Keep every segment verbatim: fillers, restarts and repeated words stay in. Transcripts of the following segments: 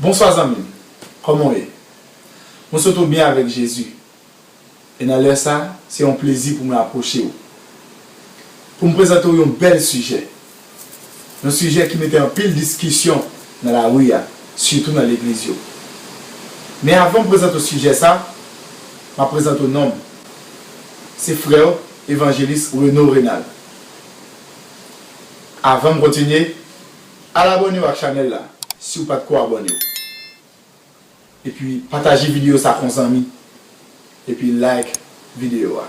Bonswa zanmi m, kòman w ye? Mwen swete w byen avèk Jezi. E nan lè sa, se yon plezi pou mwen apwoche w, pou m prezante w yon bèl sijè. Yon sijè ki mete anpil diskisyon nan lari a, sitou nan legliz yo. Men avan m prezante w sijè sa, m ap prezante w non m. Se frè w, Evanjelis Renaud Renald. Avan m kontinye, al abòne w ak chanèl la, si w pa t ko abòne w. Epi pataje videyo sa ak yon zanmi. Epi like videyo a.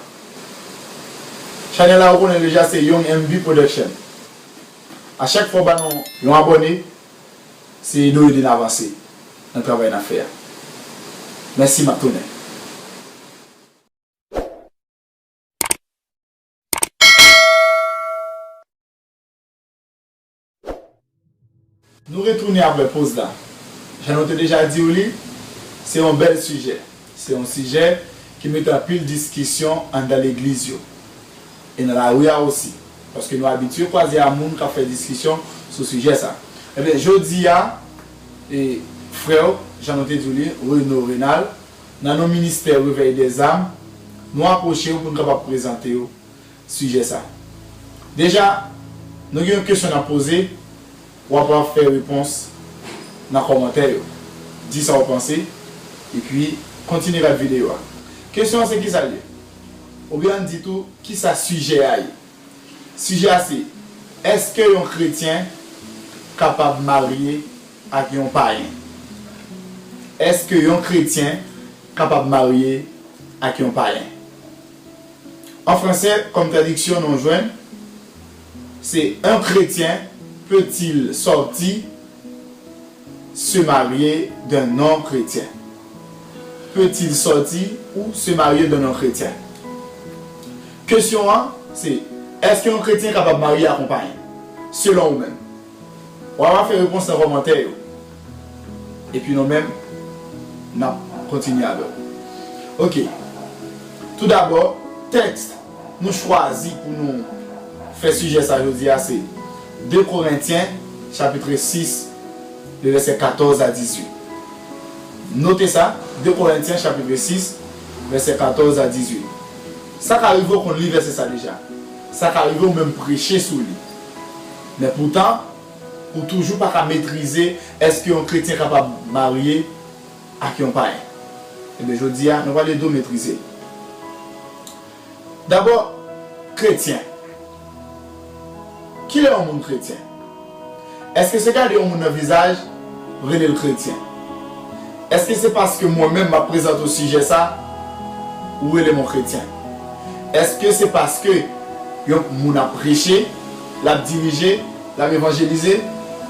Chanèl la ou konnen deja se Young M V Production. A chak fwa w ba nou yon abòne, se ede w ede n avanse nan travay n ap fè a. Mèsi, m ap tounen. Nou retounen apre poz la. Jan nou te deja di w li, se yon bèl sijè. Se yon sijè ki mete anpil diskisyon anndan legliz yo. E nan lari a osi. Paske nou abitye kwaze a moun k ap fè diskisyon sou sijè sa. Ebyen, jodi a, e, frè w, jan nou te di w li, Renaud Renald, nan non ministè Réveil des Âmes, nou apwoche w pou n kapab prezante w sijè sa. Deja, nou gen yon kesyon n ap poze, w ap fè repons nan kòmantè yo. Di sa w panse, epi kontinye gad videyo a. Kesyon an se kisa l ye? Oubyen ann di tou, kisa sijè a ye? Sijè a se, èske yon kretyen kapab marye ak yon payen? Èske yon kretyen kapab marye ak yon payen? An fransè, kòm tradiksyon nou jwenn, se un chrétien peut-il sortir, se marier d'un non-chrétien? Peut-il sortir ou se marier d'un non-chrétien? Kesyon an, se, èske yon kretyen kapab marye ak yon payen? Selon ou menm. W ap fè repons nan kòmantè yo. Epi nou menm, n ap kontinye avè w. Oke. Toudabò, tèks nou chwazi pou nou fè sijè sa jodi a se de Korentyen, chapit sis, de vèsè katòz a dizuit. Note sa, de Korentyen, chapit sis, vèsè katòz a dizuit. Sa ka rive w konn li vèsè sa deja. Sa ka rive w menm preche sou li. Men poutan, ou toujou pa ka metrize èske yon kretyen kapab marye ak yon payen. Ebyen, jodi a, nou pral ede w metrize. Dabò, kretyen. Kilè yon moun kretyen? Èske se gade yon moun nan vizaj, rele l kretyen? Èske se paske mwen menm m ap prezante w sijè sa, ou rele m yon kretyen? Èske se paske yon moun ap preche, l ap dirije, l ap evanjelize,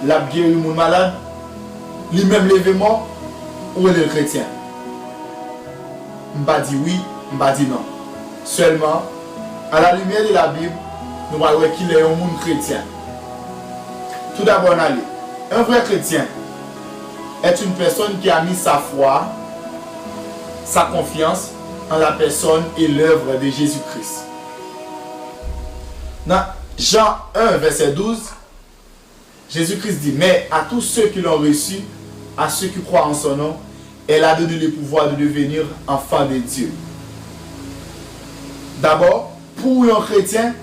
l ap geri moun malad, li menm leve mò, ou rele l kretyen? M pa di wi, m pa di non. Sèlman, à la lumière de la Bible, nou pral wè kilè yon moun kretyen. Tout d'abord, n ale. Un vrai chrétien est une personne qui a mis sa foi, sa confiance en la personne et l'œuvre de Jésus-Christ. Nan Jan en, vèsè douz, Jésus-Christ dit, mais à tous ceux qui l'ont reçu, à ceux qui croient en son nom, elle a donné le pouvoir de devenir enfants de Dieu. Dabò, pou w yon kretyen,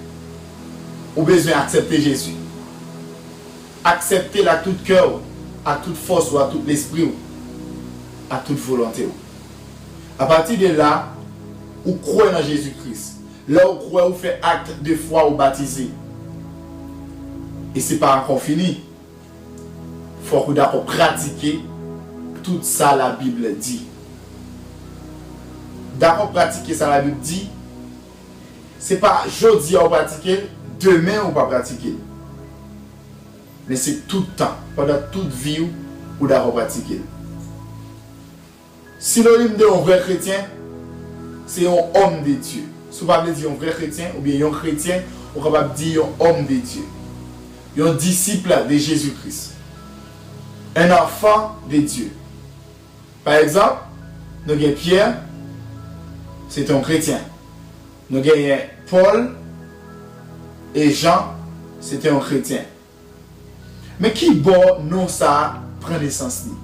ou bezwen aksepte Jezi. Aksepte l ak tout kè w, ak tout fòs ou, ak tout lespri w, ak tout volonte w. Apati de la, ou kwè nan Jezi Kris. Lè w kwè, ou fè acte de foi, ou batize. E se pa ankò fini. Fòk ou dakò pratike tout sa Labib di. Dakò pratike sa Labib di, se pa jodi a ou pratike l, demen ou pa pratike l. Men se tout tan, pandan tout vi w, ou dakò pratike l. Sinonim de yon vrè kretyen, se yon homme de Dieu. Si w pa vle di yon vrè kretyen, oubyen yon kretyen, ou kapab di yon homme de Dieu. Yon disip de Jezi Kris. Un enfant de Dieu. Pa egzanp, nou gen Pyè, se te yon kretyen. Nou genyen Pòl e Jan, se te yon kretyen. Men ki bò non sa a pran nesans li?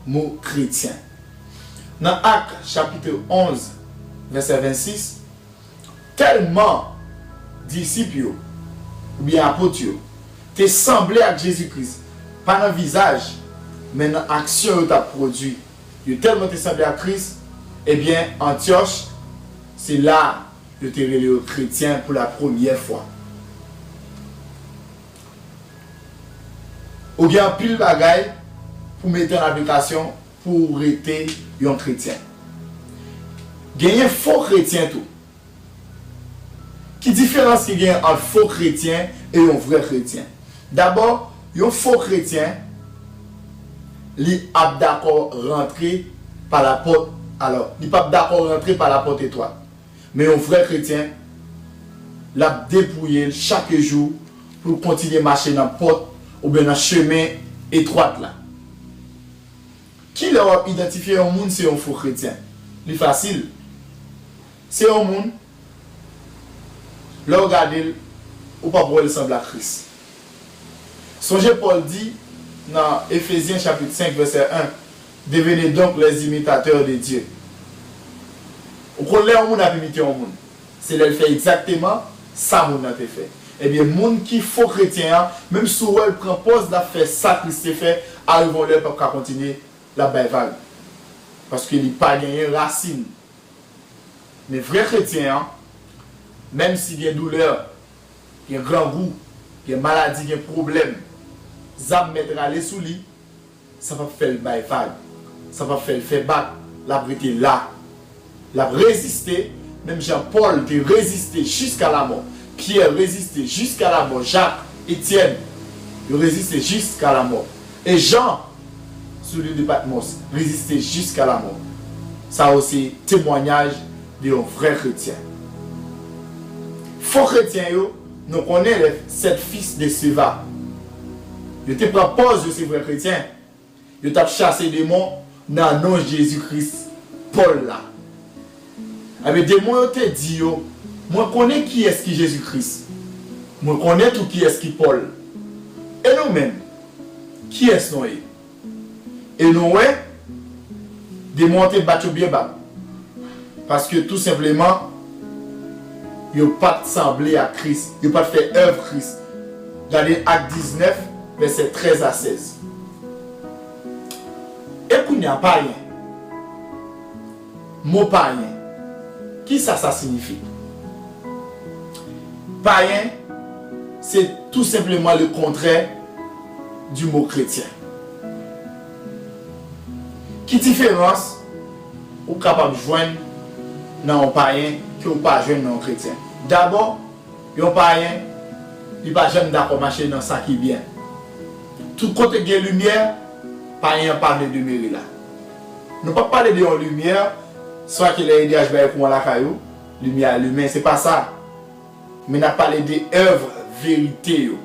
mo kretyen. Nan Ak chapit onz, vèsè vennsis, tèlman disip yo, oubyen apot yo, te sanble ak Jezi Kris, pa nan vizaj, men nan aksyon yo t ap pwodui. Yo tèlman te sanble ak Kris, ebyen, Antyòch, se la yo te rele yo kretyen pou la premyè fwa. Ou gen anpil bagay pou mete an aplikasyon pou w rete yon kretyen. Genyen fo kretyen tou. Ki diferans ki genyen ant fo kretyen e yon vrè kretyen? Dabò, yon fo kretyen, li ap dakò rantre pa lapòt, alò, li p ap dakò rantre pa lapòt etwat. Men yon vrè kretyen, l ap depouye l chak jou pou l kontinye mache nan pòt oubyen nan chemen etwat la. Kilè w ap idantifye yon moun se yon fo kretyen? Li fasil. Se yon moun, lè w gade l, ou p ap wè l sanble ak Kris. Sonje Pòl di nan Efezyen chapit senk vèsè en, devenez donc les imitateurs de Dieu. Ou konn lè yon moun ap imite yon moun, se lè l fè egzakteman sa moun nan te fè. Ebyen, moun ki fo kretyen an, menm si w wè l pran pòz l ap fè sa Kris te fè, arive yon lè l p ap ka kontinye, l ap bay vag. Paske li pa genyen rasin. Men vrè kretyen an, menm si gen doulè, gen grangou, gen maladi, gen pwoblèm, zam mèt rale sou li, sa p ap fè l bay vag, sa p ap fè l fè bak, l ap rete la. L ap reziste, menm jan Pòl te reziste jiska lamò, Pyè reziste jiska lamò, Jak, Etyèn, yo reziste jiska lamò. E Jan, sou lil de Patmòs, reziste jiska lamò. Sa yo se temwayaj de yon vrè kretyen. Fo kretyen yo, nou konnen les sept fils de Sceva. Yo te pran pòz yo se vrè kretyen. Yo t ap chase demon nan non Jezi Kris, Pòl la. Ebyen, demon yo te di yo, mwen konnen kiyès ki Jezi Kris. Mwen konnen tou kiyès ki Pòl. E nou menm, kiyès nou ye? E nou wè, demon an te bat yo byen ba. Paske tou senpleman, yo pa t sanble ak Kris, yo pa t fè èv Kris. Gade Ak diznèf, vèsè trèz a sèz. E kounye a, payen. Mo payen, kisa sa siyifi? Payen, se tou senpleman le kontrè du mot chrétien. Ki diferans ou kapab jwenn nan yon payen ke ou pa jwenn nan yon kretyen? Dabò, yon payen, li pa janm dakò mache nan sa ki byen. Tout kote gen limyè, payen an pa vle demere la. Nou p ap pale de yon limyè, swa ke lè E D H bay kouran lakay ou, limyè a limen, se pa sa. Men n ap pale de èv verite yo.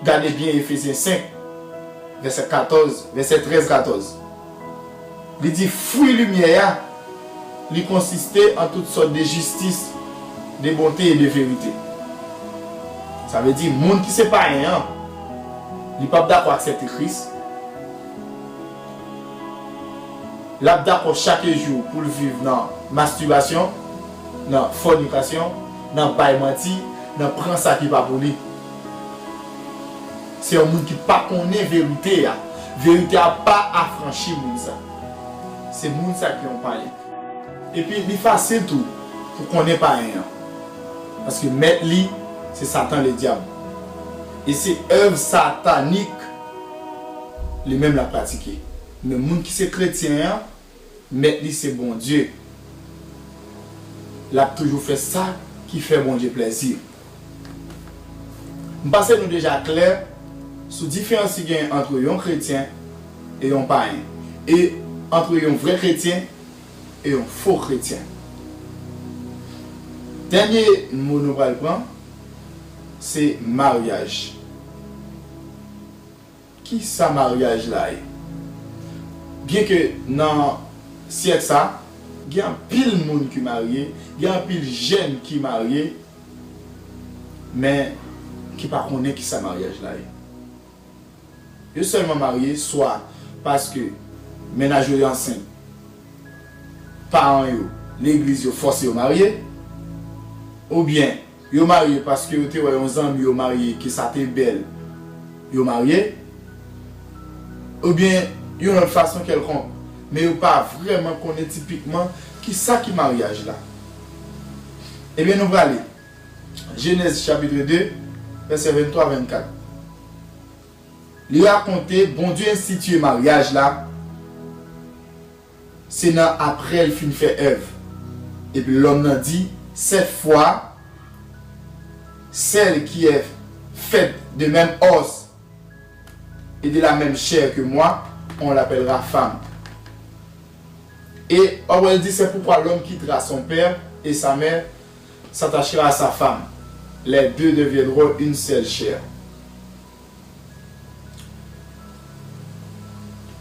Gade byen Efezyen senk, vèsè katòz, vèsè trèz, katòz. Li di, fwi limyè a, li konsiste an tout sòt de jistis, de bonte e de verite. Sa vle di, moun ki se payen an, li p ap dakò aksepte Kris. L ap dakò chak jou pou l viv nan mastibasyon, nan fònikasyon, nan bay manti, nan pran sa ki pa pou li. Se yon moun ki pa konnen verite a. Verite a pa afranchi moun sa. Se moun sa ki yon payen. Epi li fasil tou pou konnen payen an. Paske mèt li, se Satan Ledyab. E se èv satanik li menm l ap pratike. Men moun ki se kretyen an, mèt li se Bondye. L ap toujou fè sa ki fè Bondye plèzi. M panse nou deja klè sou diferans ki genyen ant yon kretyen e yon payen, e ant yon vrè kretyen e yon fo kretyen. Dènye mo nou pral pran, se maryaj. Kisa maryaj la ye? Byenke nan syèk sa, gen anpil moun ki marye, gen anpil jèn ki marye, men ki pa konnen kisa maryaj la ye. Yo sèlman marye swa paske mennaj yo ansent, paran yo, legliz yo fòse yo marye, oubyen yo marye paske yo te wè yon zanmi yo marye ke sa te bèl, yo marye, oubyen yon lòt fason kèlkonk, men yo pa vrèman konnen tipikman ki sa ki maryaj la. Ebyen, nou prale Jenèz chapit de, vèsè venntwa, vennkat. Li rakonte Bondye enstitiye maryaj la, se nan apre l fin fè Èv. Epi lòm nan di, cette fois, celle qui est faite de même os et de la même chair que moi, on l'appellera femme. Et on va dire, c'est pourquoi l'homme quittera son père et sa mère, s'attachera à sa femme. Les deux deviendront une seule chair.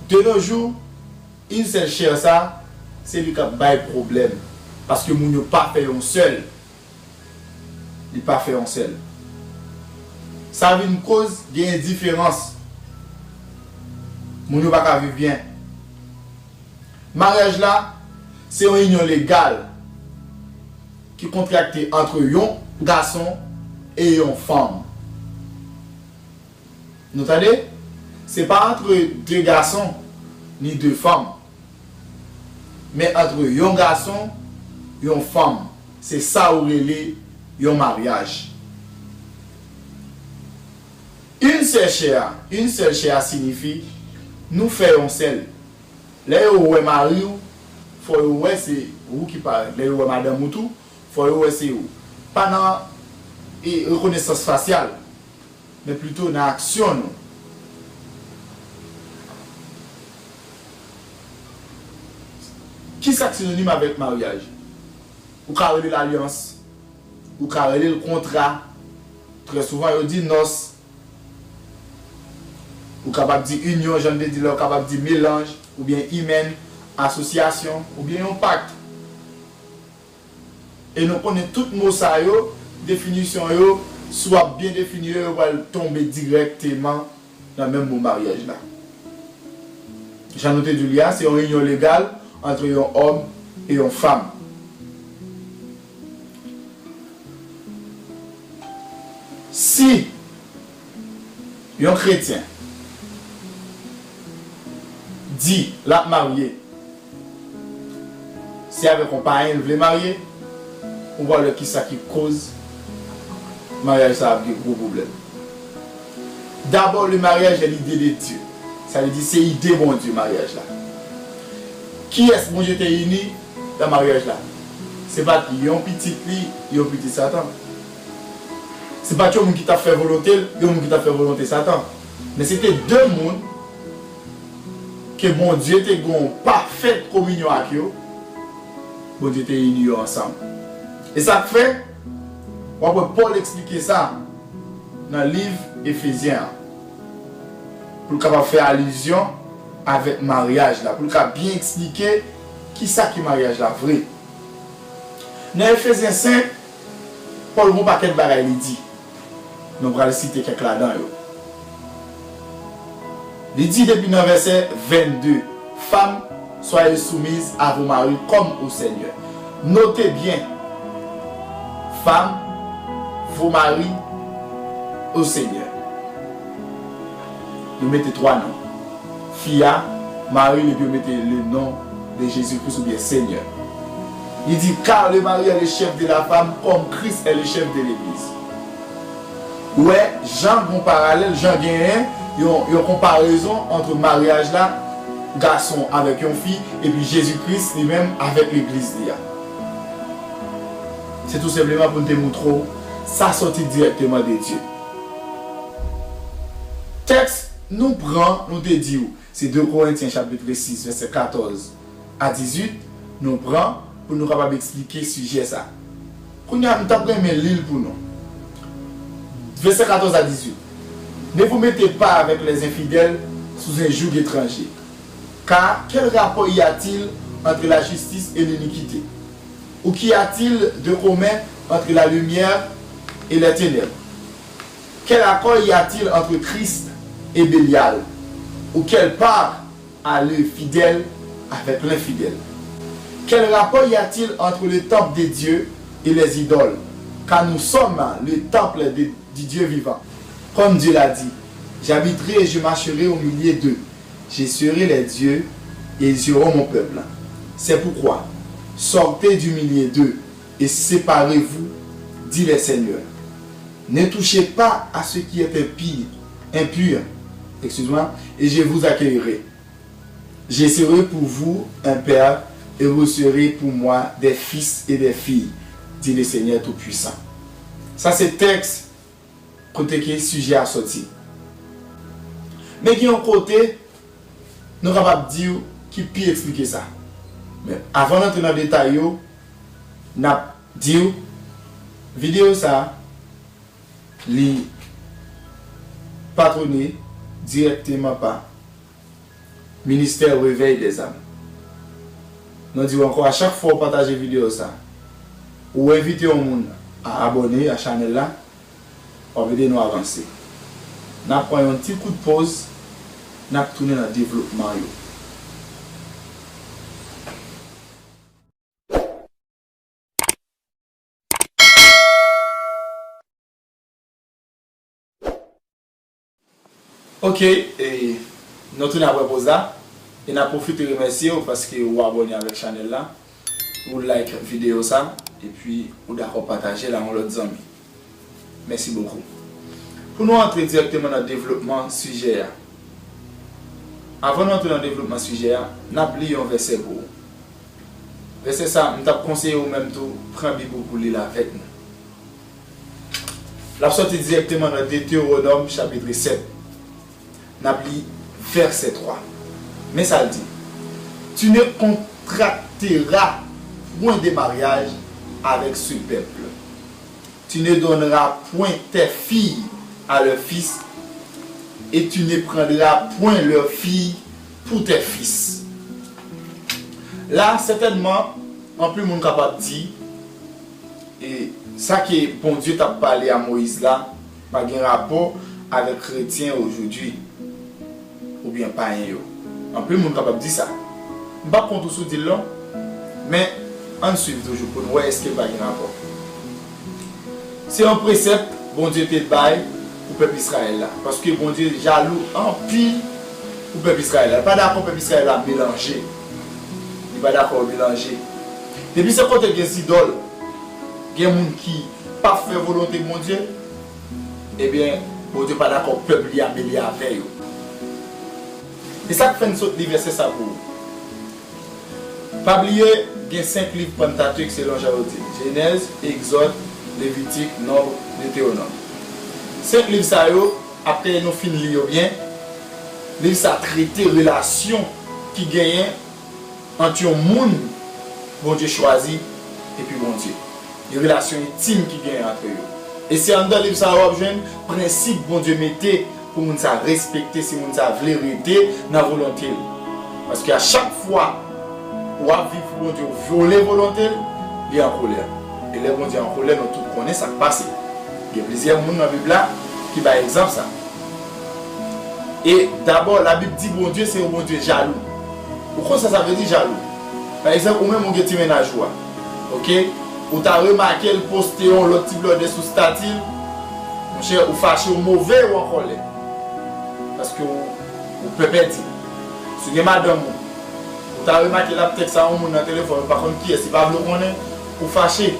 De nos jours, une seule chair sa, se li k ap bay pwoblèm. Paske moun yo pa fè yon sèl. Li pa fè yon sèl. Sa vin koz gen endiferans. Moun yo pa ka viv byen. Maryaj la, se yon inyon legal ki kontrakte ant yon gason e yon fanm. Nou tande? Se pa ant de gason ni de fanm, men ant yon gason, yon fanm. Se sa ou rele yon maryaj. Une seule chair, une seule chair siyifi nou fè yon sèl. Lè yo wè mari w, fò yo wè se ou ki parèt. Lè yo wè madanm ou tou, fò yo wè se ou. Pa nan, e, rekonesans fasyal, men plito nan aksyon nou. Kisa k sinonim avèk maryaj? Ou ka rele l alyans, ou ka rele l kontra. Trè souvan, yo di nòs. Ou kapab di inyon, jan m te di la, ou kapab di melanj, oubyen imèn, asosyasyon, oubyen yon pak. E nou konnen tout mo sa yo, definisyon yo, si w ap byen defini yo, yo pral tonbe dirèkteman nan menm mo maryaj la. Jan nou te di w li a, se yon inyon legal ant yon òm e yon fanm. Si yon kretyen di l ap marye, se avèk yon payen l vle marye, ou pral wè kisa ki koz maryaj sa ap gen gwo pwoblèm. D'abord, le mariage est l'idée de Dieu. Sa vle di se ide Bondye maryaj la. Kiyès Bondye te ini nan maryaj la? Se pa t yon pitit li, yon pitit Satan. Se pa t yon moun ki t ap fè volonte l, yon moun ki t ap fè volonte Satan. Men se te de moun ke Bondye te gen yon pafè kominyon ak yo, Bondye te ini yo ansanm. E sa k fè, w ap wè Pòl eksplike sa nan liv Efezyen an, pou l kapab fè alizyon avèk maryaj la, pou l ka byen eksplike kisa ki maryaj la vre. Nan Efezyen senk, Pòl gen yon pakèt bagay li di. Nou pral site kèk ladan yo. Li di depi nan vèsè vennde, Femmes, soyez soumises à vos maris comme au Seigneur. Notez bien, Femmes, vos maris au Seigneur. Yo mete twa non. Fi a, mari l, epi yo mete le nom de Jésus-Christ oubyen Seigneur. Li di, car le mari est le chef de la femme, comme Christ est le chef de l'église. Ou wè, jan gon paralèl, jan genyen yon, yon konparezon ant maryaj la, gason avèk yon fi, epi Jezi Kris li menm avèk legliz li a. Se tou senpleman pou n te moutre w, sa soti dirèkteman de Dye. Tèks nou pran, nou te di w, se de Korentyen chapit sis, vèsè katòz a dizuit, nou pran pou nou kapab eksplike sijè sa. Kounye a, m t ap renmen li l pou nou. Vèsè katòz a dizuit. Ne vous mettez pas avec les infidèles sous un joug étranger. Car quel rapport y a-t-il entre la justice et l'iniquité? Ou qu'y a-t-il de commun entre la lumière et les ténèbres? Quel accord y a-t-il entre Christ et Bélial? Ou quelle part à le fidèle avec l'infidèle. Quel rapport y a-t-il entre le temple de Dieu et les idoles? Car nous sommes le temple de, du Dieu vivant. Comme Dieu l'a dit, j'habiterai et je marcherai au milieu d'eux. Je serai leur Dieu et ils seront mon peuple. C'est pourquoi, sortez du milieu d'eux et séparez-vous, dit le Seigneur. Ne touchez pas à ce qui est impur, impur, excuse-moi, et je vous accueillerai. Je serai pour vous un père et vous serez pour moi des fils et des filles, dit le Seigneur Tout-Puissant. Sa se tèks kote ke sijè a soti. Men gen yon kote nou kapab di w ki pi eksplike sa. Men avan n antre nan detay yo, n ap di w videyo sa a, li patwone dirèkteman pa Ministè Réveil des Âmes. Nou di w ankò, a chak fwa w pataje videyo sa, ou envite yon moun a abòne a chanèl la, w ap ede nou avanse. N ap pran yon ti kout poz, n ap tounen nan devlopman yo. Ok, e, nou tounen apre poz la, e n ap pwofite remèsye w paske ou abòne avèk chanèl la, ou like videyo sa, epi ou dakò pataje l a yon lòt zanmi. Mèsi bokou. Pou nou antre dirèkteman nan devlopman sijè a, avan nou antre nan devlopman sijè a, n ap li yon vèsè pou ou. Vèsè sa, m t ap konseye ou menm tou, pran Bib ou pou li l avèk nou. L ap sòti dirèkteman nan Detewonòm chapit sèt. N ap li vèsè twa. Men sa l di, Tu ne contracteras point de mariage avec ce peuple. Tu ne donneras point tes filles à leurs fils, et tu ne prendras point leurs filles pour tes fils. La, sètènman, anpil moun kapab di, e sa ke Bondye t ap pale a Moyiz la pa gen rapò avèk kretyen ojodwi oubyen payen yo. Anpil moun kapab di sa. M p ap kont ou si w di l non, men ann swiv toujou pou n wè èske l pa gen rapò. Se yon presèp Bondye te bay pou pèp Izrayèl la, paske Bondye jalou anpil pou pèp Izrayèl la. Li pa dakò pèp Izrayèl la melanje. Li pa dakò yo melanje. Depi se kote gen zidòl, gen moun ki pa fè volonte Bondye, ebyen, Bondye pa dakò pèp li a mele avè yo. E sa k fè n sot li vèsè sa pou ou. Pa bliye, gen senk liv Pentatik selon jan yo di l, Jenèz, Egzòd, Levitik, Nonb, Detewonòm. Senk liv sa yo, apre nou fin li yo byen, liv sa trete relasyon ki genyen ant yon moun Bondye chwazi epi Bondye. Gen relasyon entim ki genyen ant yo. E se anndan liv sa a w ap jwenn prensip Bondye mete pou moun sa respekte si moun sa vle rete nan volonte l. Paske a chak fwa w ap viv pou Bondye, w vyole volonte l, li an kolè. E lè Bondye an kolè, nou tout konnen sa k pase. Gen plizyè moun nan Bib la ki bay egzanp sa. E dabò, Labib di Bondye se yon Bondye jalou. Ou konn sa sa vle di jalou? Pa egzanp, ou menm ou gen ti mennaj ou a. Oke? Ou ta remake l poste yon lòt ti blòdè sou stati l. Monchè, ou fache, ou move, ou an kòlè. Paske ou, ou pè pèdi. Si w gen madanm ou, ou ta remake l ap tèks a yon moun nan telefòn, ou pa konn kiyès, li pa vle w konnen, ou fache,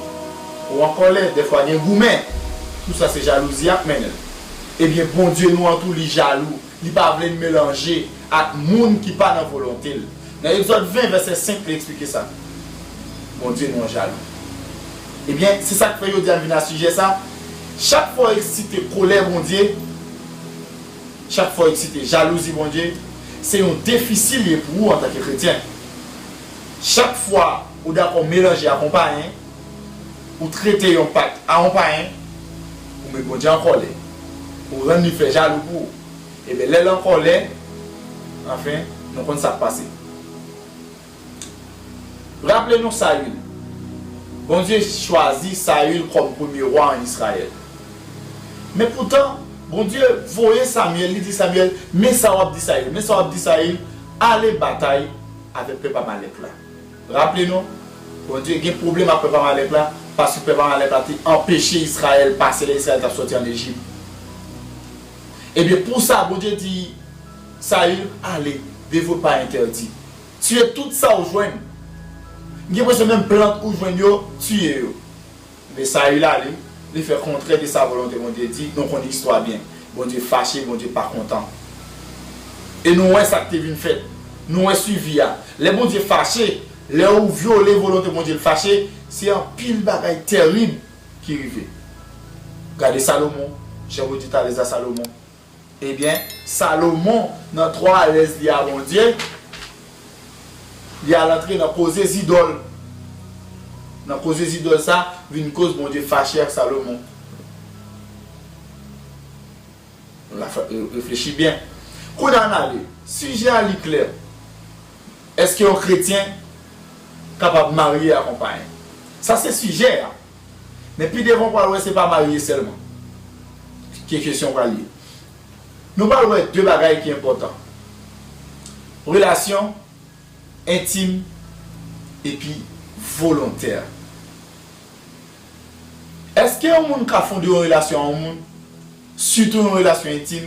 ou an kòlè, dèfwa gen goumen. Tout sa se jalouzi ap mennen l. Ebyen, Bondye nou an tou, li jalou. Li pa vle n melanje ak moun ki pa nan volonte l. Nan Egzòd ven, vèsè senk, li eksplike sa. Bondye nou an jalou. Ebyen, se sa k fè jodi a n vin a sijè sa. Chak fwa w eksite kolè Bondye, chak fwa w eksite jalouzi Bondye, se yon defi li ye pou ou antanke kretyen. Chak fwa ou dakò melanje ak yon payen, ou trete yon pat a yon payen, ou met Bondye an kòlè. Ou rann li fè jalou pou ou. Ebyen, lè l an kòlè, anfen, nou konn sa k pase. Raple nou Sayil. Bondye chwazi Sayil kòm premye wa an Izrayèl. Men poutan, Bondye voye Samyèl, li di Samyèl, men sa w ap di Sayil, men sa w ap di Sayil, ale batay avèk pèp Amalèk la. Raple nou, Bondye gen pwoblèm ak pèp Amalèk la, paske pèp Amalèk la te anpeche Izrayèl pase lè Izrayèl t ap sòti ann Ejip. Ebyen, pou sa, Bondye di Sayil, ale, dévot pas interdit. Tiye tout sa w jwenn. M gen enpresyon menm plant ou jwenn yo, tiye yo. Men Sayil ale, li fè kontrè de sa volonte Bondye di, nou konn istwa byen. Bondye fache, Bondye pa kontan. E nou wè sa k te vin fèt. Nou wè swivi a. Lè Bondye fache, lè ou vyole volonte Bondye, l fache, se anpil bagay tèrib ki rive. Gade Salomon, jan Bondye t alèz a Salomon. Ebyen, Salomon, nan twò alèz li a Bondye, li al antre nan koze zidòl. Nan koze zidòl sa, vin koz Bondye fache ak Salomon. Reflechi byen. Kounye a n ale. Sijè a li klè. Èske yon kretyen kapab marye ak yon payen? Sa se sijè a. Men pi devan w pral wè se pa marye sèlman. Ki kesyon pral ye. Nou pral wè de bagay ki enpòtan. Relasyon entim epi volontè. Èske yon moun ka fonde yon relasyon a yon moun, sitou yon relasyon entim,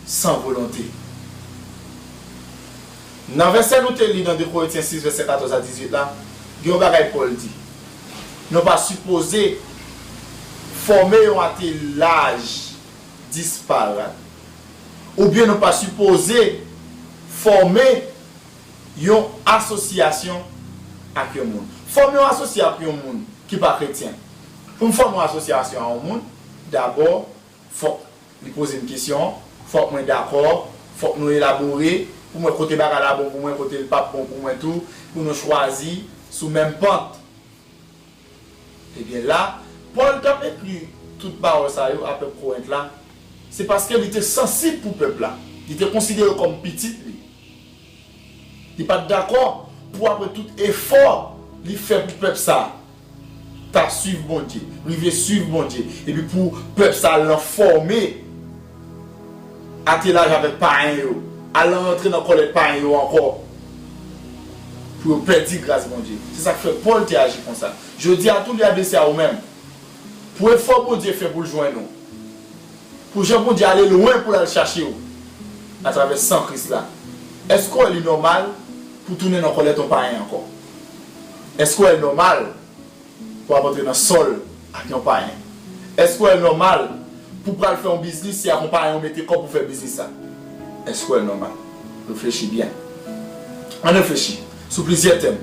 san volonte? Nan vèsè nou te li nan de Korentyen sis, vèsè katòz a dizuit la, gen yon bagay Pòl di. Nou pa sipoze fòme yon atelaj disparat. Oubyen nou pa sipoze fòme yon asosyasyon ak yon moun. Fòme yon asosyasyon ak yon moun ki pa kretyen. Pou m fòme yon asosyasyon ak yon moun, dabò, fòk li poze m kesyon, fòk mwen dakò, fòk nou elabore, pou m wè kote bagay la bon pou mwen, kote l p ap bon pou mwen tou, pou nou chwazi sou menm pant. Ebyen la, Pòl t ap ekri tout pawòl sa yo a pèp Korent la, se paske li te sansib pou pèp la. Li te konsidere yo kòm pitit li. Li pa t dakò pou, apre tout efò li fè pou pèp sa a, ta swiv Bondye, rive swiv Bondye, epi pou pèp sa a al nan fòme atelaj avèk payen yo, al nan rantre nan kòlèt payen yo ankò, pou yo pèdi gras Bondye. Se sa k fè Pòl te aji konsa. Jodi a tou, li adrese a ou menm. Pou efò Bondye fè pou l jwenn ou, pou jan Bondye ale lwen pou l al chache w atravè san Kris la, èske w wè li nòmal pou w tounen nan kòlèt yon payen ankò? Èske w wè l nòmal pou w ap antre nan sòl ak yon payen? Èske w wè l nòmal pou w pral fè yon biznis, se ak yon payen w mete kòb pou fè biznis la? Èske w wè l nòmal? Reflechi byen. Ann reflechi sou plizyè tèm.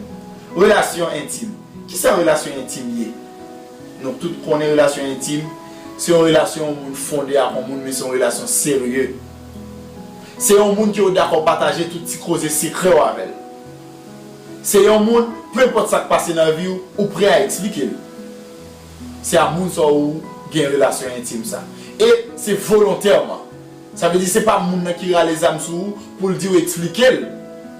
Relasyon entim. Kisa relasyon entim ye? Nou tout konnen relasyon entim, se yon relasyon yon moun fonde ak yon moun, men se yon relasyon serye. Se yon moun ke w dakò pataje tout ti koze sekrè w avè l. Se yon moun, penpòt sa k pase nan vi w, ou prè a eksplike l. Se a moun sa w gen relasyon entim sa. E se volontèman. Sa vle di se pa moun nan ki rale zam sou ou pou l di w eksplike l.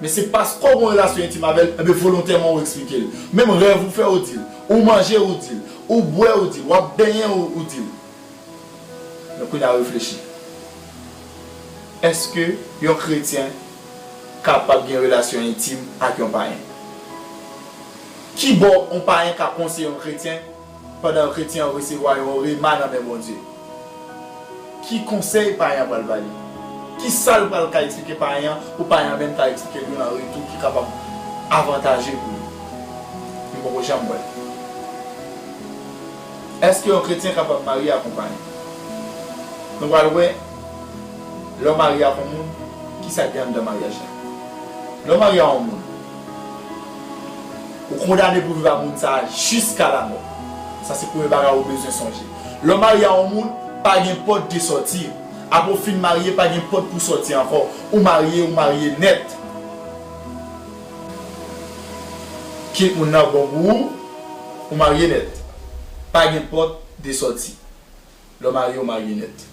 Men se paske w gen yon relasyon entim avè l, enben volontèman ou eksplike l. Menm rèv ou fè ou di l. Ou manje ou di l. Ou bwè ou di l. W ap benyen ou, ou di l. Men kounye a reflechi. Èske yon kretyen kapab gen relasyon entim ak yon payen? Ki bò yon payen ka konseye yon kretyen pandan kretyen an resevwa yon rema nan men Bondye? Ki konsèy payen an pral ba li? Kisa l pral ka eksplike payen an pou payen an menm ka eksplike l youn an retou ki kapab avantaje pou li? Li poko janm wè l. Èske yon kretyen kapab marye ak yon payen? Nou pral wè, lè w marye ak yon moun, kisa k gen anndan maryaj la? Lè w marye ak yon moun, ou kondane pou viv ak moun sa a jiska lamò. Sa se premye bagay ou bezwen sonje. Lè w marye ak yon moun, pa gen pòt de sòti. Apre w fin marye, pa gen pòt pou sòti ankò. Ou marye, ou marye nèt. Kit moun nan bon pou ou, ou marye nèt. Pa gen pòt de sòti. Lè w marye, ou marye nèt.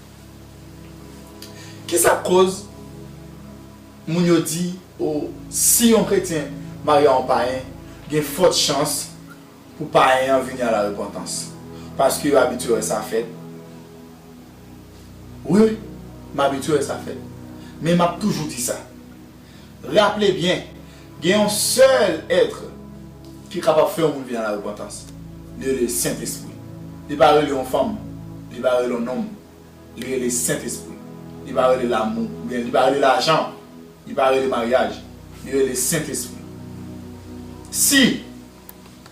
Kisa k koz moun yo di, o, si yon kretyen marye a yon payen, gen fòt chans pou payen an vini a la repantans? Paske yo abitye wè sa fèt. Wi, m abitye wè sa fèt. Men m ap toujou di sa. Raple byen, gen yon sèl èt ki kapab fè yon moun vin a la repantans. Li rele Sentespri. Li pa rele yon fanm, li pa rele yon nonm, li rele Sentespri. Li pa rele lanmou, oubyen li pa rele lajan, li pa rele maryaj, li rele Sentespri. Si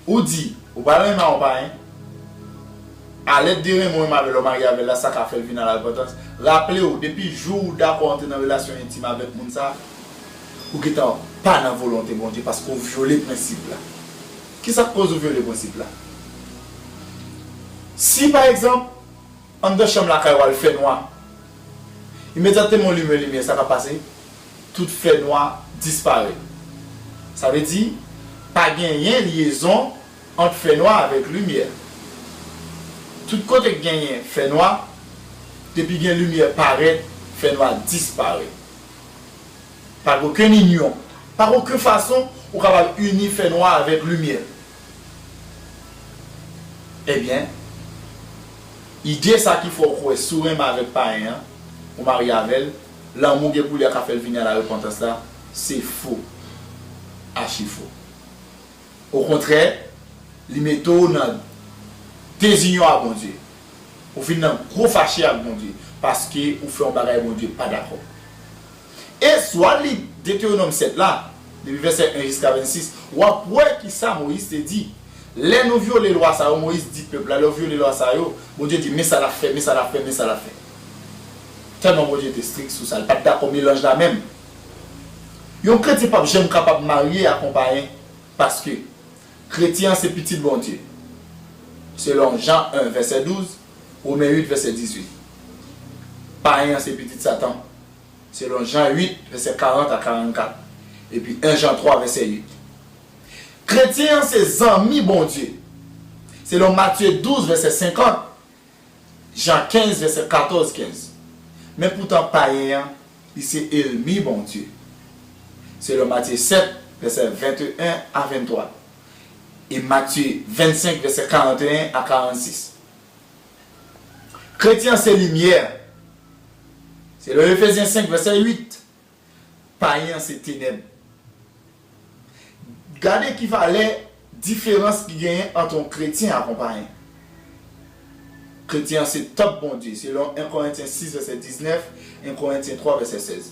ou di ou pa renmen yon payen, alèt de renmen w renmen avè l, w marye avè l la, sa ka fè l vin a la repantans. Raple w, depi jou ou dakò antre nan relasyon entim avèk moun sa, ou gentan pa nan volonte Bondye paske w vyole prensip la. Kisa k koz ou vyole prensip la? Si, pa egzanp, anndan chanm lakay ou al fè nwa, imedyatman w limen limyè, sa k ap pase? Tout fènwa disparèt. Sa vle di, pa genyen lyezon ant fènwa avèk limyè. Tout kote k genyen fènwa, depi gen limyè parèt, fènwa disparèt. Pa gen okenn inyon, pa gen okenn fason ou kapab ini fènwa avèk limyè. Ebyen, ide sa ki fè w kwè si w renmen avèk payen an, ou marye avè l, lanmou gen pou li a ka fè l vini a la repantans la, se fo. Achi fo. Okontrè, li mete w nan dezinyon a Bondye. Ou vin nan gwo fache ak Bondye, paske ou fè yon bagay Bondye pa dakò. E si w al li Detewonòm sèt la, depi vèsè en jiska vennsis, w ap wè kisa Moyiz te di. Lè nou vyole lwa sa yo, Moyiz di pèp la, lè w vyole lwa sa yo, Bondye di, men sa n ap fè, men sa n ap fè, men sa n ap fè. Tèlman Bondye te strik sou sa, li pa t dakò melanj la menm. Yon kretyen p ap janm kapab marye ak yon payen, paske kretyen an se pitit Bondye. Selon Jan en, vèsè douz, Women uit, vèsè dizuit. Payen an se pitit Satan. Selon Jan uit, vèsè karant a karannkat. Epi en Jan twa, vèsè uit. Kretyen an se zanmi Bondye. Selon Matye douz, vèsè senkant, Jan kenz, vèsè katòz, kenz. Men poutan, payen an, li se ènmi Bondye. Selon Matye sèt, vèsè venteyen a venntwa. E Matye vennsenk, vèsè karanteyen a karannsis. Kretyen an se limyè. Selon Efezyen senk, vèsè uit, payen an se tenèb. Gade ki valè diferans ki genyen ant yon kretyen ak yon payen. Kretyen an se tanp Bondye, selon en Korentyen sis, vèsè diznèf, en Korentyen twa, vèsè sèz.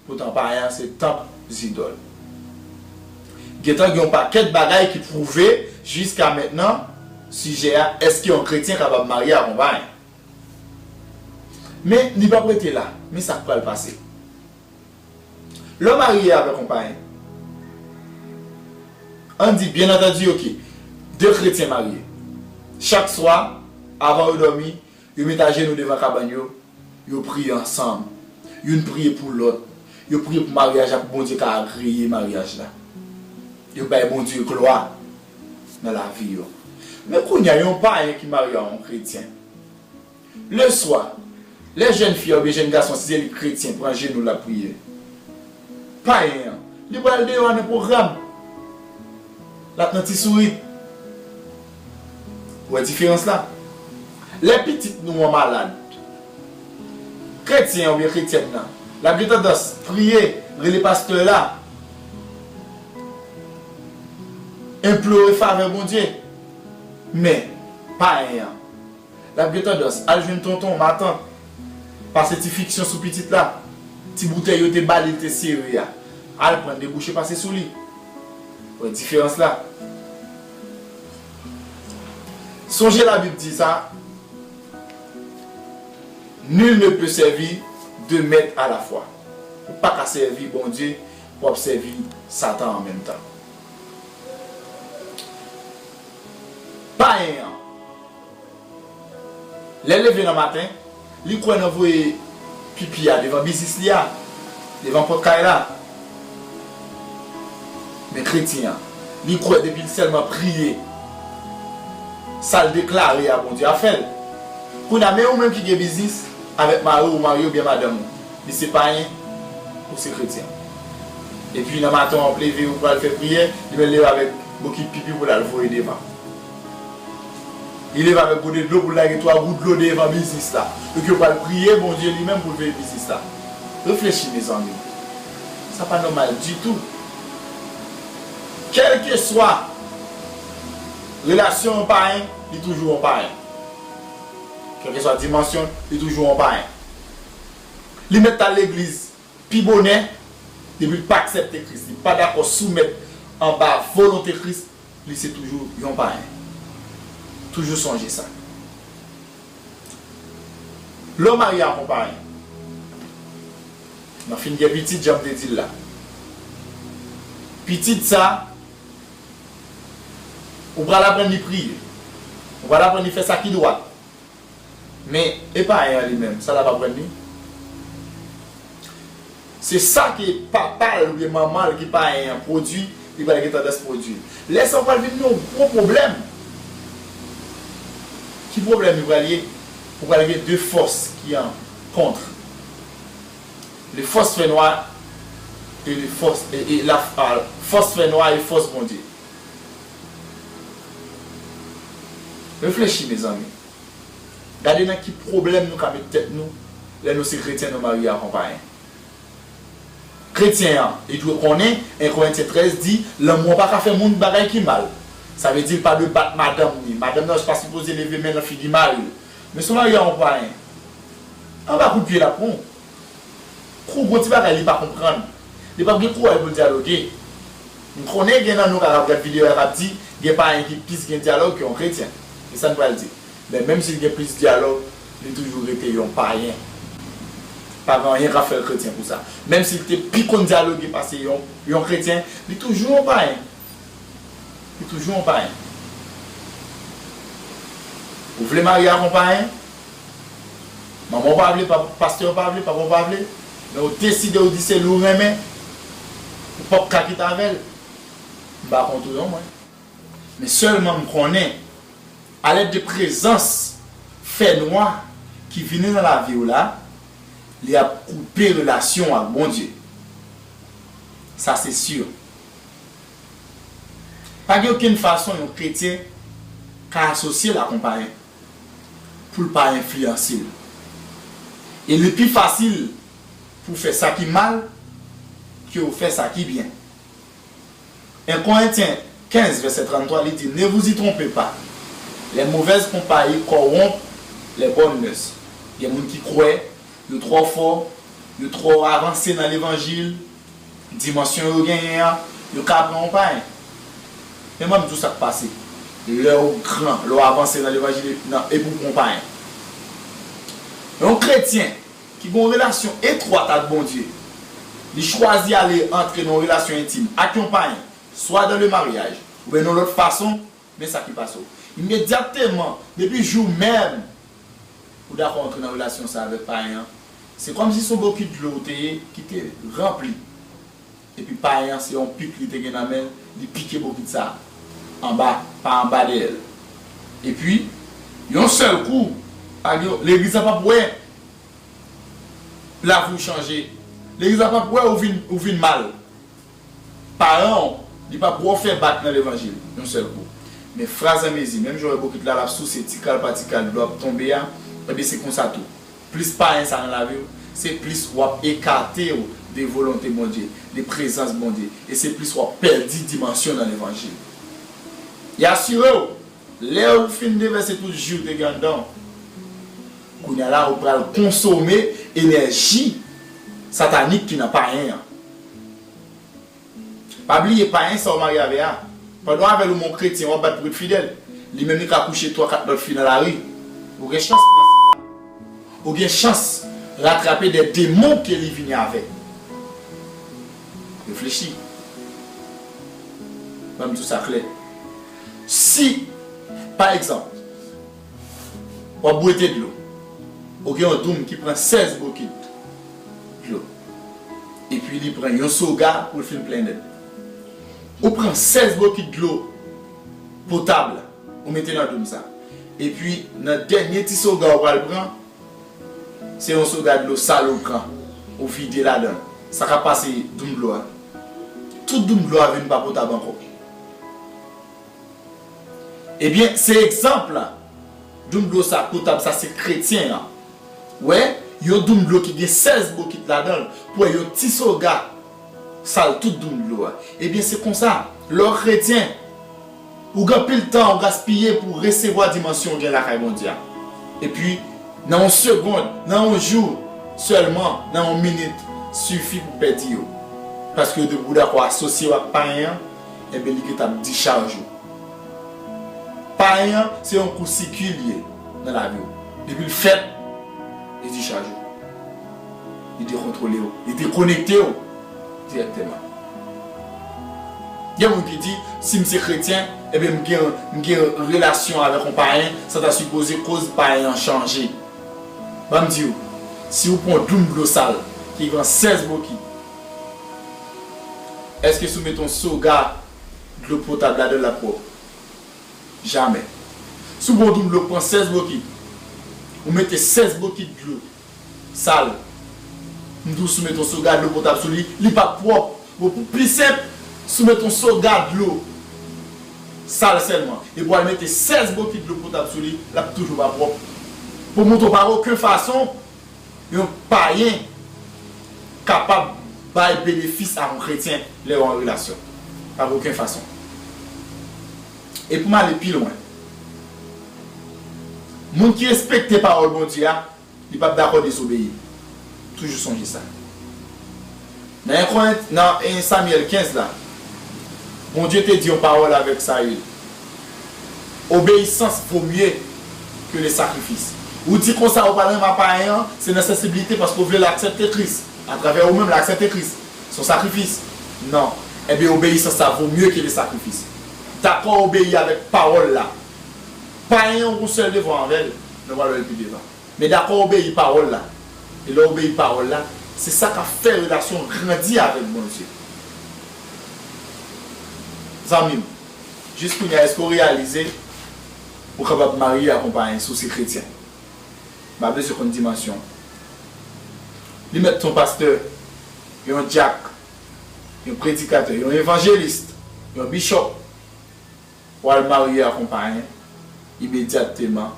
Poutan, payen an se tanp zidòl. Gentan gen yon pakèt bagay ki pwouve jiska mentnan sijè a, èske yon kretyen kapab marye ak yon payen? Men, li p ap rete la. Men sa k pral pase. Lè w marye avèk yon payen, ann di, byen antandi, oke, de kretyen marye. Chak swa, avan yo dòmi, yo met ajenou devan kabann yo, yo priye ansanm. Youn priye pou lòt. Yo priye pou maryaj la, pou Bondye ka agreye maryaj la. Yo bay Bondye glwa nan lavi yo. Men kounye a, yon payen ki marye a yon kretyen, leswa, lè jèn fi a oubyen jèn gason, si se li kretyen, pran jenou l ap priye, payen an, li pral deyò a nan pwogram. L ap nan ti sourit. Ou wè diferans la? Lè pitit nou an malad, kretyen an oubyen kretyèn nan, l ap gen tandans priye, rele pastè la, enplore favè Bondye. Men, payen an, l ap gen tandans al jwenn tonton, matant, pase ti fiksyon sou pitit la. Ti boutèy yo te ba li, li te sere a, al pran debouche pase sou li. Wè diferans la? Sonje Labib di sa, nul ne peut servir deux maîtres à la fois. Ou pa ka sèvi Bondye, w ap sèvi Satan an menm tan. Payen an, lè l leve nan maten, li kwè nan voye pipi a devan biznis li a, devan pòt kay la. Men kretyen an, li kwè depi l sèlman priye, sa l deklare a, Bondye ap fè l. Kounye a, men ou menm ki gen biznis avèk mari w, ou marye oubyen madanm ou, li se payen, ou se kretyen. Epi nan maten w ap leve, ou pral fè priyè, li menm leve avèk bokit pipi pou l al voye devan. Li leve avèk gode dlo pou l lage twa gout dlo devan biznis la. Donk yo pral priye Bondye li menm pou l veye biznis la. Reflechi, mezanmi. Sa pa nòmal ditou. Kèlkeswa relasyon yon payen, li toujou yon payen. Kèlkeswa dimansyon, li toujou yon payen. Li mèt al legliz pi bonè, depi l pa aksepte Kris, li pa dakò soumèt anba volonte Kris, li se toujou yon payen. Toujou sonje sa. Lè w marye ak yon payen, nan fin gen pitit, jan m te di l la. Pitit sa, ou pral aprann li priye. Ou pral aprann li fè sa ki dwat. Men, e payen an li menm, sa l ap aprann li? Se sa ke papa l oubyen manman l ki payen an pwodui, li pral gen tandans pwodui. Lè sa, ou pral vin nan yon gwo pwoblèm. Ki pwoblèm li pral ye? Ou pral gen de fòs ki an kont. Le fòs fè nwa e le fòs e, e la a, fòs fè nwa e fòs Bondye. Reflechi, mezanmi. Gade nan ki pwoblèm nou ka met tèt nou lè nou se kretyen, nou marye ak yon payen. Kretyen an, li dwe konnen, en Korentyen trèz di, lanmou an pa ka fè moun bagay ki mal. Sa vle di l pa dwe bat madanm li. Madanm nan pa sipoze leve men l nan figi mari l. Men si w marye ak yon payen, anba kout pye l ap pran w. Kou gwo ti bagay li pa konprann. Li p ap gen kouraj pou l dyaloge. M konnen gen nan nou k ap gad videyo a k ap di, gen payen ki plis gen dyalòg ke yon kretyen. E sa n pral di. Men menm si l gen plis dyalòg, li toujou rete yon payen. Pa gen anyen k ap fè l kretyen pou sa. Menm si l te pi konn dyaloge pase yon, yon kretyen, li toujou yon payen. Li toujou yon payen. Ou vle marye ak yon payen? Manman w pa vle, pa, pastè w pa vle, papa w pa vle, men ou deside, ou di se li w renmen, ou p ap ka kite avè l. M pa kont ou non, mwen. Men sèlman m konnen, alèd de prezans fè nwa ki vini nan lavi w la, li ap koupe relasyon w ak Bondye. Sa se si. Pa gen okenn fason yon kretyen ka asosye l ak yon payen pou l pa enfliyanse l. E li pi fasil pou w fè sa ki mal ke w fè sa ki byen. En Korentyen kenz, vèsè tranntwa, li di, Ne vous y trompez pas, les mauvaises compagnies corrompent les bonnes mœurs. Gen moun ki kwè yo twò fò, yo twò avanse nan levanjil, dimansyon yo genyen an, yo ka pran yon payen. Men mwen, m di w sa k pase. Lè w gran, lè w avanse nan levanjil, nan, epi w pran yon payen. Yon kretyen ki gen yon relasyon etwat ak Bondye, li chwazi ale antre nan yon relasyon entim ak yon payen, swa dans le mariage, oubyen nan lòt fason, men sa ki pase w. Imedyatman, depi jou menm ou dakò antre nan relasyon sa avèk payen an, se kòmsi se yon bokit dlo ou te ye ki te ranpli. Epi payen an, se yon pik li te gen nan men l, li pike bokit sa anba, pa anba dèyè l. Epi, yon sèl kou, pa gen, legliz la p ap wè lavi w chanje. Legliz la p ap wè ou vin, ou vin mal. Paran w, li p ap wè w fè bak nan levanjil yon sèl kou. Men frazanmezi, menm jan w wè bokit la, l ap souse ti kal pa ti kal, dlo ap tonbe a, ebyen se konsa tou. Plis payen sa nan lavi w, se plis w ap ekate w de volonte Bondye, de prezans Bondye, e se plis w ap pèdi dimansyon nan levanjil. E asire w, lè ou fin devèse tout ji w te gen anndan w, kounye a la, ou pral konsome enèji satanik ki nan payen an. Pa bliye, payen sa w marye avè a, pandan w avè l ou menm kretyen, w ap bat pou ret fidèl. Li menm, li ka kouche twa, kat lòt fi nan lari. Ou gen chans pran sida. Ou gen chans ratrape de demon ke li vini avèk. Reflechi. Ban m di w sa klè. Si, pa egzanp, w ap bwete dlo. Ou gen yon doum ki pran sèz bokit dlo. Epi li pran yon soga pou l fin plennen. Ou pran sèz bokit dlo potab, ou mete nan doum sa. Epi, nan dènye ti soga ou pral pran, se yon soga dlo sal ou pran, ou vide ladan l. Sa k ap pase doum dlo a? Tout doum dlo a vin pa potab ankò. Ebyen, se egzanp la. Doum dlo sa potab, sa se kretyen an. Wè, yon doum dlo ki gen sèz bokit ladan l, pou wè yon ti soga Sal tout doum dlo a. Ebyen, se konsa, lè w kretyen, ou gen anpil tan ou gaspiye pou w resevwa dimansyon w gen lakay Bondye a. Epi, nan yon segonn, nan yon jou sèlman, nan yon minit, sifi pou w pèdi yo. Paske depi w dakò asosye w ak payen an, ebyen, li gentan ap dichaje w. Payen an, se yon kou siki li ye nan lavi w. Depi l fèt, li dichaje w. Li dekontwole w. Li dekonekte w dirèkteman. Gen moun ki di, si m se kretyen, ebyen m gen, m gen relasyon avèk yon payen, sa ta sipoze koz payen an chanje. Ban m di w, si w pran yon doum dlo sal ki gen sèz bokit, èske si w mete yon soga dlo potab ladan l ap pwòp? Jamè. Si w pran yon doum dlo k pran sèz bokit, ou mete sèz bokit dlo sal, m di w si w mete yon soga dlo potab sou li, li p ap pwòp. Bon, pou pi senp, si w mete yon soga dlo sal sèlman, epi w al mete sèz bokit dlo potab sou li, l ap toujou pa pwòp. Pou montre w pa gen okenn fason yon payen kapab bay benefis a yon kretyen lè yo an relasyon. Pa gen okenn fason. E pou m ale pi lwen, moun ki respekte pawòl Bondye a, li p ap dakò dezobeyi. Toujou sonje sa. Nan en Korent, nan en Samyèl kenz la, Bondye te di yon pawòl avèk Sayil. Obéissance vaut mieux que les sacrifices. Ou di konsa ou pral renmen payen an, se nan sansiblite paske ou vle l aksepte Kris. Atravè ou menm, l aksepte Kris. Se yon sakrifis. Non. Ebyen, obeyisans sa vaut mieux que les sacrifices. Dakò obeyi avèk pawòl la. Payen an, ou gon sèl devwa anvè l, men w pral wè l pi devan. Men dakò obeyi pawòl la. E lè w obeyi pawòl la, se sa k ap fè relasyon w grandi avèk Bondye. Zanmi m, jis kounye a, èske w reyalize ou kapab marye ak yon payen si w se kretyen? M pa bezwen konn dimansyon. Li mèt se yon pastè, yon dyak, yon predikatè, yon evanjelis, yon bishop. W al marye ak yon payen, imedyatman,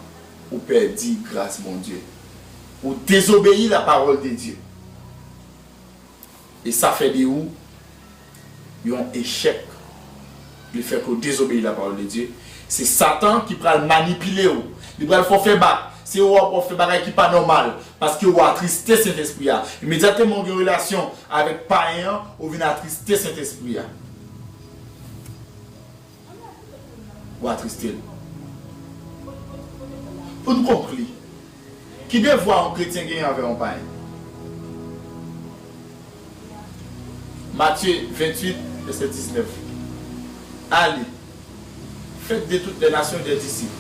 ou pèdi gras Bondye. Ou dezobeyi la parole de Dieu. E sa fè de ou yon echèk. Lefètke w dezobeyi la parole de Dieu, se Satan ki pral manipile w. Li pral fè w fè bak. Se ou w ap fè bagay ki pa nòmal. Paske ou atriste Sentespri a. Imedyatman w gen relasyon avèk payen an, ou vin atriste Sentespri a. Ou atriste l. Pou n konkli, ki devwa yon kretyen genyen anvè yon payen? Matye venntuit, vèsè diznèf. Allez, faites de toutes les nations des disciples,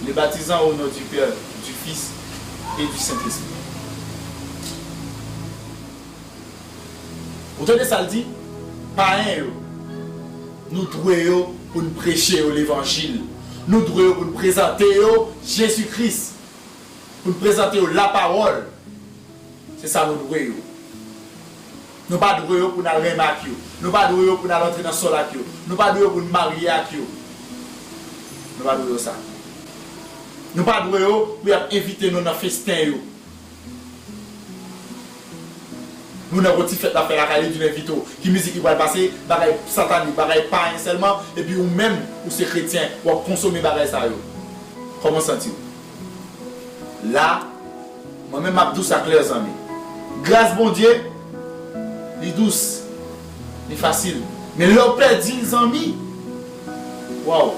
les baptisant au nom du Père, du Fils et du Saint-Esprit. Ou tande sa l di? Payen yo, nou dwe yo pou n preche yo levanjil. Nou dwe yo pou n prezante yo Jezi Kris. Pou n prezante yo lapawòl. Se sa nou dwe yo. Nou pa dwe yo pou n al renmen ak yo. Nou pa dwe yo pou n al antre nan sòl ak yo. Nou pa dwe yo pou n marye ak yo. Nou pa dwe yo sa. Nou pa dwe yo pou y ap envite nou nan festen yo. Nou nan yon ti fèt l ap fè lakay li, di l envite w. Ki mizik li pral pase? Bagay satanik, bagay payen sèlman. Epi ou menm, ou se kretyen, w ap konsome bagay sa yo. Kòman w santi w? La, mwen menm m ap di w sa klè, zanmi. Gras Bondye, li dous, li fasil. Men lè w pèdi l, zanmi, waw,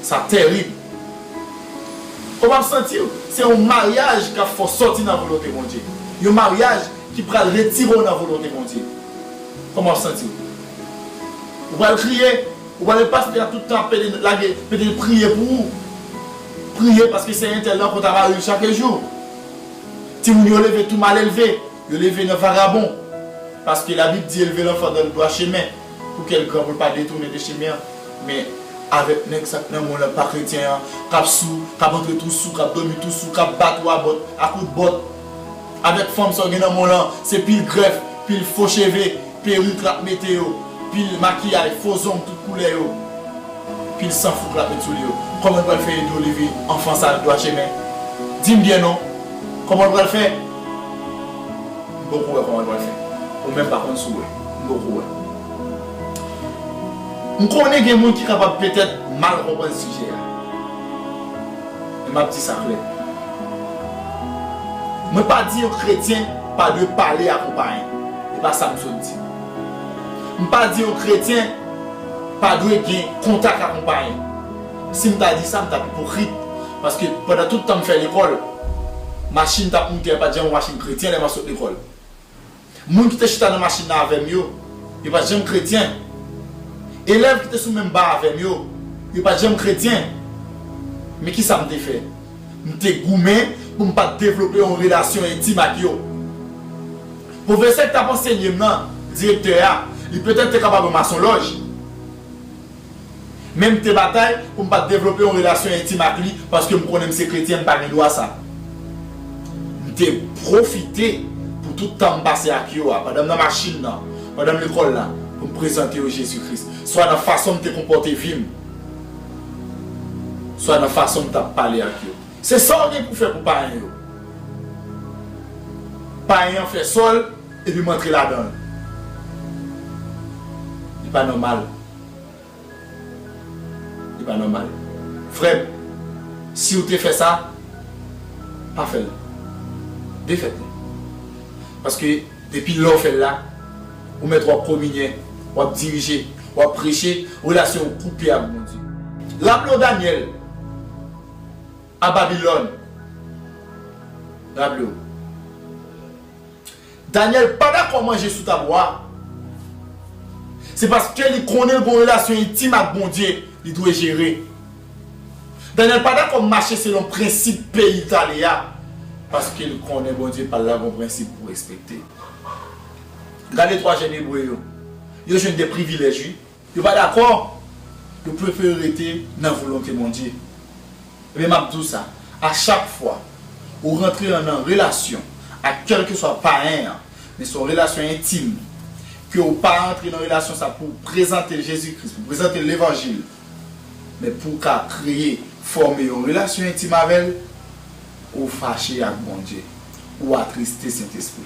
sa tèrib. Kòman w ap santi w? Se yon maryaj k ap fè w sòti nan volonte Bondye. Yon maryaj ki pral retire w nan volonte Bondye. Kòman w ap santi w? Ou pral kriye, ou pral wè pastè a tout tan ap pede lage, pede priye pou ou. Priye paske se entèl nan konn ta mari l chak jou. Timoun yo leve tou malelve, yo leve nan vagabon. Paske Labib di, élever l'enfant dans le droit chemin, pou ke l gran, pou l pa detounen de chemen an. Men, avèk nèg sa k nan men w lan, pa kretyen an, k ap sou, k ap antre tou sou, k ap dòmi tou sou, k ap bat ou a bòt, a kout bòt. Avèk fanm sa w gen nan men w lan, se pil grèf, pil fo cheve, perik l ap mete yo, pil makiyaj, fo zong tout koulè yo, pil sanfouk l ap met sou li yo. Kòman l pral fè ede w leve anfan sa a nan dwa chemen? Di m byen non. Kòman l pral fè? M poko wè kòman l pral fè. Ou menm pa konn si w wè. M poko wè. M konnen gen moun ki kapab petèt mal konprann sijè a. Men m ap di sa klè. Mwen pa di yon kretyen pa dwe pale ak yon payen. E pa sa m sot di. M pa di yon kretyen pa dwe gen kontak ak yon payen. Si m ta di sa, m t ap ipokrit. Paske pandan tout tan m fè lekòl, machin t ap moute, pa t janm yon machin kretyen lè m ap sot lekòl. Moun ki te chita nan machin nan avè m yo, yo pa t janm kretyen. Elèv ki te sou menm ban avè m yo, yo pa t janm kretyen. Men ki sa m te fè? M te goumen pou m pa t devlope yon relasyon entim ak yo. Pwofesè ki t ap ansenye m nan, direktè a, li petèt te ka ba m yon masonlòj. Men m te batay pou m pa t devlope yon relasyon entim ak li, paske m konnen m se kretyen, m pa gen dwa sa. M te pwofite pou tout tan m pase ak yo a, pandan m nan machin nan, pandan m lekòl la, pou m prezante yo Jezi Kris, swa nan fason m te konpòte vi m, swa nan fason m t ap pale ak yo. Se sa w gen pou fè pou payen yo. Payen an fè sòl, epi m antre ladan l. Li pa nòmal. Li pa nòmal. Frè m, si w te fè sa, pa fè l. Defèt li. Paske depi lè w fè l la, ou mèt w ap kominye, w ap dirije, w ap preche, relasyon w koupe ak Bondye. Raple w Danyèl a Babilòn. Raple w. Danyèl pa dakò manje sou tab wa. Se paske li konnen l gen yon relasyon entim ak Bondye, li dwe jere. Danyèl pa dakò mache selon prensip peyi l t ale a, paske l konnen Bondye pa l la gen yon prensip pou respekte. Gade twa jèn Ebre yo. Yo jwenn de privilèj, wi. Yo pa dakò, yo prefere rete nan volonte Bondye. Ebyen, m ap di w sa, a chak fwa ou rantre nan, nan relasyon ak kèlkeswa payen an, men se yon relasyon entim, ke w pa rantre nan relasyon sa pou w prezante l Jezi Kris, pou w prezante l levanjil, men pou w ka kreye, fòme yon relasyon entim avè l, ou fache ak Bondye, ou atriste Sentespri.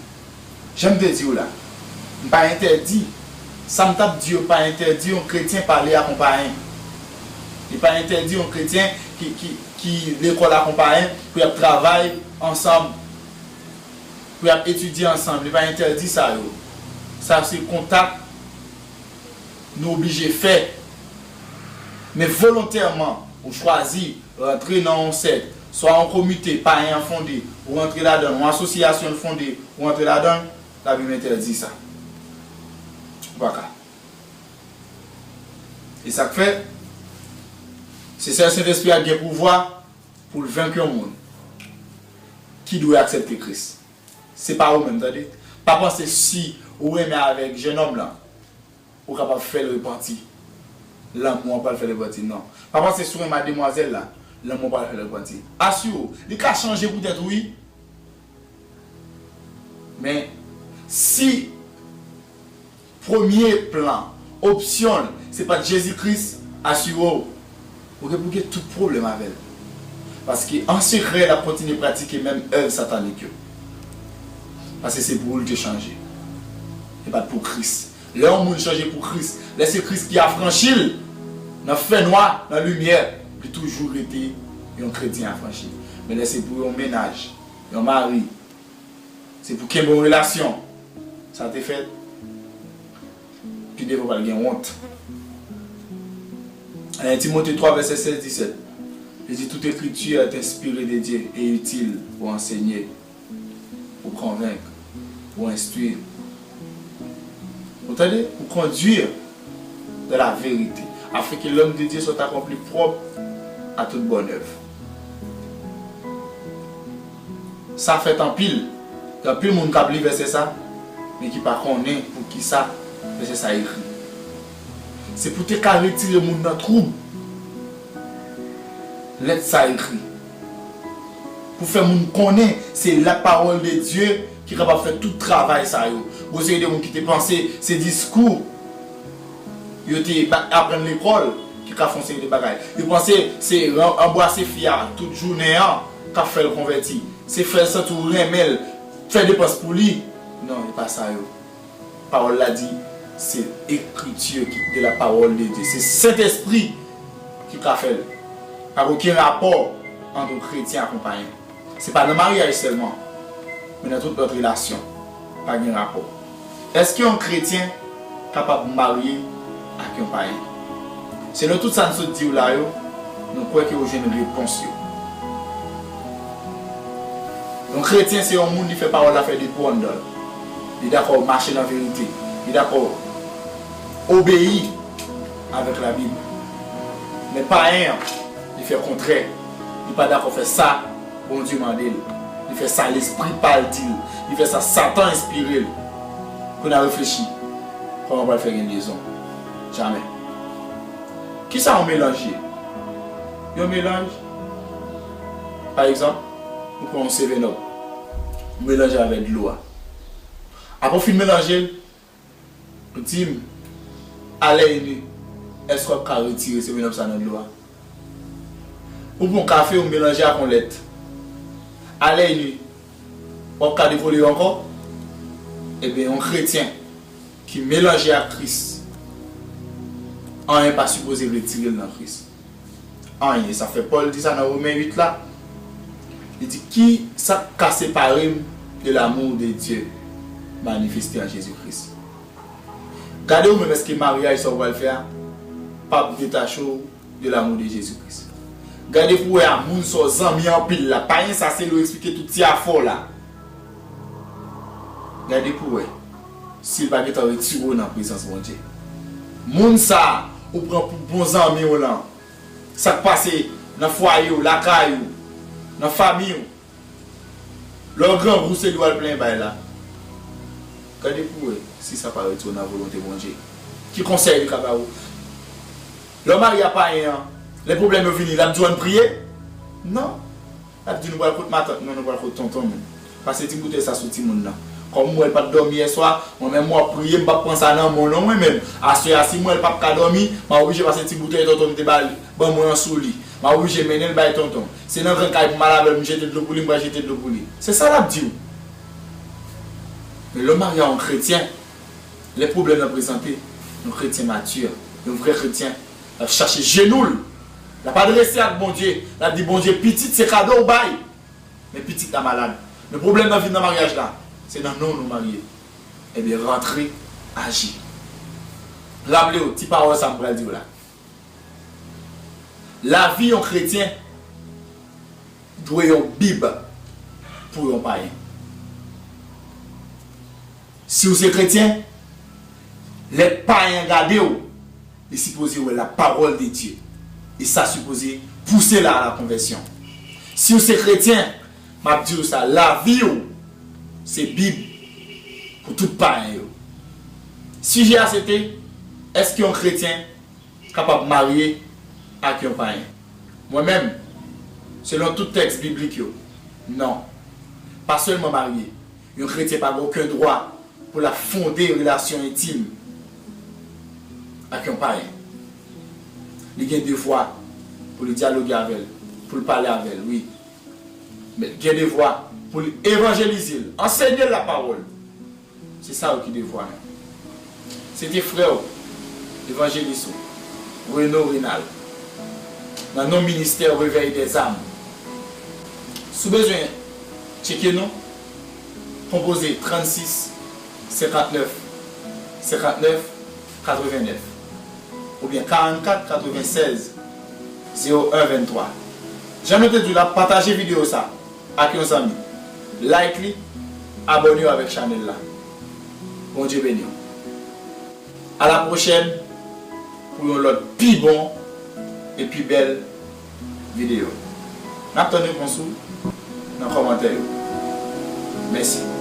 Jan m te di w la, m pa entèdi, sa m t ap di yo pa entèdi yon kretyen pale ak yon payen. Li pa entèdi yon kretyen ki, ki, ki lekòl ak yon payen pou y ap travay ansanm, pou y ap etidye ansanm. Li pa entèdi sa yo. Sa se kontak nou oblije fè. Men volontèman, ou chwazi rantre nan yon sèk, swa yon komite payen an fonde, ou rantre ladan l, yon asosyasyon l fonde, ou rantre ladan l, Labib entèdi sa. Ou pa ka. E sa k fè, se sèl Sentespri a ki gen pouvwa pou l venk yon moun ki dwe aksepte Kris. Se pa ou menm, tande. Pa panse si ou renmen avèk jennonm lan, ou kapab fè l repanti. Lanmou an pral fè l repanti, non. Pa panse si w renmen a demwazèl la, lanmou an pral fè l repanti. Asire w, li ka chanje poutèt ou, wi. Men, si premye plan, opsyon l, se pa t Jezi Kris, asire w, ou gen pou gen tout pwoblèm avè l. Paske an sekrè, l ap kontinye pratike menm èv satanik yo. Paske se pou ou l te chanje. E pa t pou Kris. Lè yon moun chanje pou Kris, lè se Kris ki afranchi l nan fènwa, nan limyè, li toujou rete yon kretyen afranchi. Men lè se pou yon mennaj, yon mari, se pou kenbe yon relasyon, sa te fèt, pi devan pral gen wont. Nan Timote twa, vèsè sèz disèt, li di, toute écriture est inspirée de Dieu et utile pour enseigner, pour convaincre, pour instruire. Vous entendez? Pour conduire dans la vérité, afin que l'homme de Dieu soit accompli, propre à toute bonne œuvre. Sa fèt anpil. Gen anpil moun k ap li vèsè sa, men ki pa konnen poukisa vèsè sa ekri. Se pou te ka retire moun nan twoub. Lèt sa ekri pou fè moun konnen se la parole de Dieu ki kapab fè tout travay sa yo. Gon seri de moun ki te panse se diskou yo te ba-, aprann lekòl ki ka fè yon seri de bagay. Yo panse se ran-, anbrase fi a tout jounen an k ap fè l konvèti. Se fè l santi w renmen l, fè depans pou li. Non, e pa sa yo. Pawòl la di, Se ekriti ki, de la parole de Dieu. Se Sentespri ki ka fè l. Pa gen okenn rapò ant yon kretyen ak yon payen. Se pa nan maryaj sèlman, men nan tout lòt relasyon, pa gen rapò. Èske yon kretyen kapab marye ak yon payen? Selon tout sa n sot di w la yo, nou kwè ke w jwenn repons yo. Yon kretyen se yon moun li fè pawòl la fè depo anndan l. Li dakò mache nan verite. Li dakò obeyi avèk Labib. Men payen an, li fè kontrè. Li pa dakò fè sa Bondye mande l. Li fè sa lespri pa l di l. Li fè sa Satan enspire l. Pou n a reflechi, kòman w pral fè gen lyezon? Jamè. Kisa yon melanj ye? Yon melanj, pa egzanp, ou pran yon seven up, ou melanje avèk dlo a. Apre w fin melanje l, ou di m, alè ini, èske w ap ka retire seven up sa nan dlo a? Ou pran kafe, ou melanje ak yon lèt. Alè ini, w ap ka devole yo ankò? Ebyen, yon kretyen ki melanje ak Kris, anyen pa sipoze retire l nan Kris. Anyen. Sa fè Pòl di sa nan Women uit la. Li di, ki sa k ka separe m de l'amour de Dieu manifesté en Jésus-Christ? Gade ou menm, èske maryaj sa w pral fè a p ap detache w de l'amour de Jésus-Christ? Gade pou w wè a, moun sa w zanmi anpil la, payen sa se li w eksplike tout ti afè w la. Gade pou w wè si l pa gentan retire w nan prezans Bondye. Moun sa a ou pran pou bon zanmi w lan, sa k pase nan fwaye w, lakay ou, nan fanmi w, lè w grangou se li w al plenyen bay la. Gade pou w wè si sa pa retire w nan volonte Bondye. Ki konsèy li ka ba w? Lè w marye a payen an, lè pwoblèm yo vini, l ap di w ann priye? Non. L ap di nou pral kot matant nou, nou pral kot tonton nou. Pase ti boutèy sa sou timoun nan. Kòm m wè l pa t dòmi yèswa, mwen menm m ap priye, m p ap pran sa nan men w non mwen menm. Aswè a si m wè l p ap ka dòmi, m a oblije pase ti boutèy tonton m te ba li, ban mwen an sou li. M a oblije mennen l bay tonton. Se nan grann kay pou m al avè l, m jete dlo pou li, m pral jete dlo pou li. Se sa l ap di w. Men lè w marye a yon kretyen, lè pwoblèm nan prezante, yon kretyen mati, yon vrè kretyen, l ap chache jenou l. L ap adrese ak Bondye. L ap di, Bondye, pitit se kado w bay. Men pitit la malad. Men pwoblèm nan vin nan maryaj la. Se nan non w nou marye. Ebyen, rantre, aji. Raple w, ti pawòl sa m pral di w la. Lavi yon kretyen dwe yon bib pou yon payen. Si w se kretyen, lè payen gade w, li sipoze wè la parole de Dieu. E sa sipoze pouse l a la konvèsyon. Si w se kretyen, m ap di w sa, lavi w se bib pou tout payen yo. Sijè a se te, èske yon kretyen kapab marye ak yon payen? Mwen menm, selon tout tèks biblik yo, non. Pa sèlman marye, yon kretyen pa gen okenn dwa pou l ap fonde relasyon entim ak yon payen. Li gen devwa pou li dyaloge avè l, pou l pale avè l, wi. Men l gen devwa pou li evanjelize l, ansenye l lapawòl. Se sa wi ki devwa nou. Se te frè w, evanjelis ou, Renaud Renald, nan non ministè Réveil des âmes. Si w bezwen tcheke nou, konpoze trannsis, senkantnèf, senkantnèf, katrevennèf, oubyen karannkat, katrevennsèz, zewo en, venntwa. Jan nou te di w la, pataje videyo sa ak yon zanmi. Like li, abòne w avèk chanèl la. Bondye beni w. A la pwochèn pou yon lòt pi bon e pi bèl videyo. N ap tann repons ou nan kòmantè yo. Mèsi.